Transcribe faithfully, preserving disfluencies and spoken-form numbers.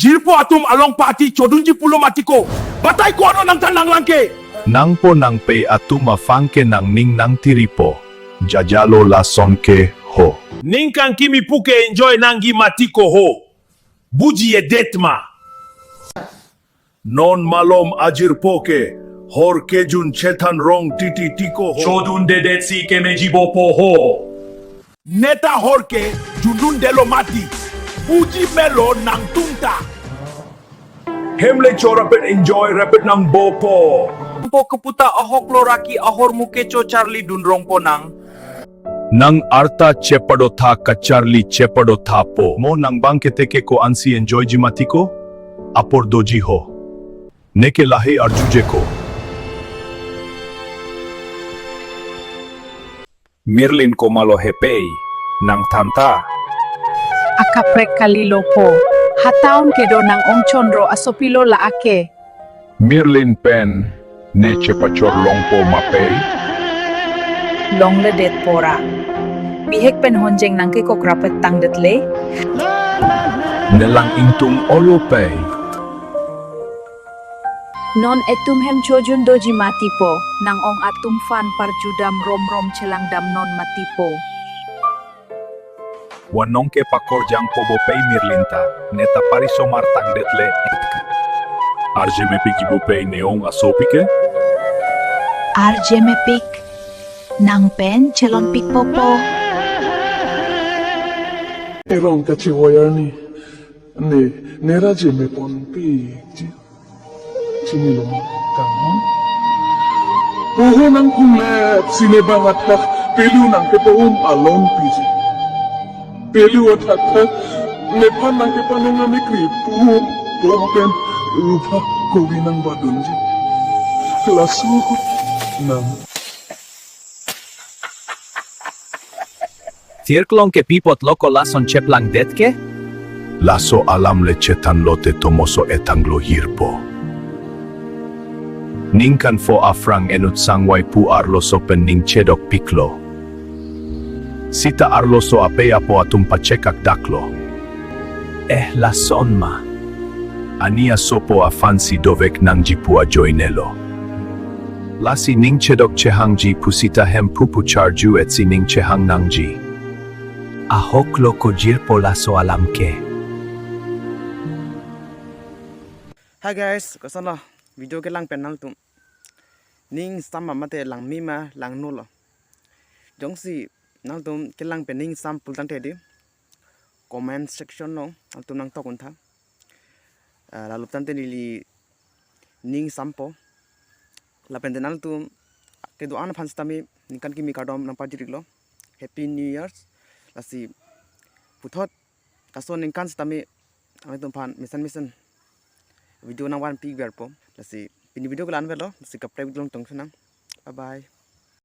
Jirpo atum along party chodunji pulo mati ko. Batai ko ano nangthan nanglang ke. Nangpo nangpei atum aphan ke nangning nangtiripo. Jajalo lason ke ho. Ningkan kimi pu ke enjoy nangji mati ko ho. Buji-edet ma. Non malom ajirpo ke, hor kejun chethan rong titi tiko ho. Chodundedetsi kemeji bopo ho. Neta hor ke, jundundelo mati. Buji melo nangtum ta. Hem le cho rapet enjoy rapet nangbopo. Po keputa ahok lo raki ahormu ke cho charli dun rongpo nang. Nang arta chepadotha kacharli chepadotha po. Mo nang bang keteke ko-ansi enjoy ji mati ko? Apor doji ho. Neke lahei arjuje ko. Mirlin komatlo he pei, nangthan ta. Akaprek kali lo po. Ha town kedo nang-ongchonro asopi lo la ake. Mirlin pen, ne chepachor longpo ma pei? Longledet pora. Bihek pen honjeng nangkekok rapet tangdet le. Nelang ingtung olo pei. Non etum hem chojun doji mati po, nang-ong atum aphan parjudam romrom chelangdam non mati po. Wanong ke pakorjang po bo pei Mirlin ta, neta parisomar tangdet le. Arje mepik ji bo pei ne-ong asopi ke? Arje mepik. Nang pen chelonpik popo. Erong kachevoyar ni, ne, ne arje meponpik ji. Chinilo ma kanghon. Poho nangkung le sine bang athak pelu nangkepo-um along piji. Pelu athak thak nephan nangkepanong amekri pu-um po pen rupha kovi nangbadunji. Laso nang. Tirklong ke pi apot lo ko lason cheplangdet ke? Laso alam le chethan lote tomoso etang lo hirpo. Ningkan pho aphrang enut sangvai pu arloso pen ning chedokpiklo. Sita arloso apei apo atum pachekakdaklo. Eh, lason ma. Ani asopo aphansi dovek nangji pu ajoinelo. Lasi ning chedok chehangji pu sita hem pu pu charju-etsi ning chehang nangji. Ahok lo ko jirpo laso alam ke. Hi guys, kosonlo video kelang pen nangtum? Ning sam ma mate langme ma langno lo? Jongsi nangtum kelang pen ning sam pultangte di comment section along nangtum nangtok untha. Ah, lalu tangte neli ning sampo. Lapen te nangtum kedo-an aphan sitame ningkan kimi kardom nangpajir-iklo. Happy New Year's. Lasi puthot laso aningkan sitame nangtum aphan mesen mesen video nangvanpi verpo. Lasi pini video ke la-an avelo. Lasi kaprek video along tongsi nang. Bye bye.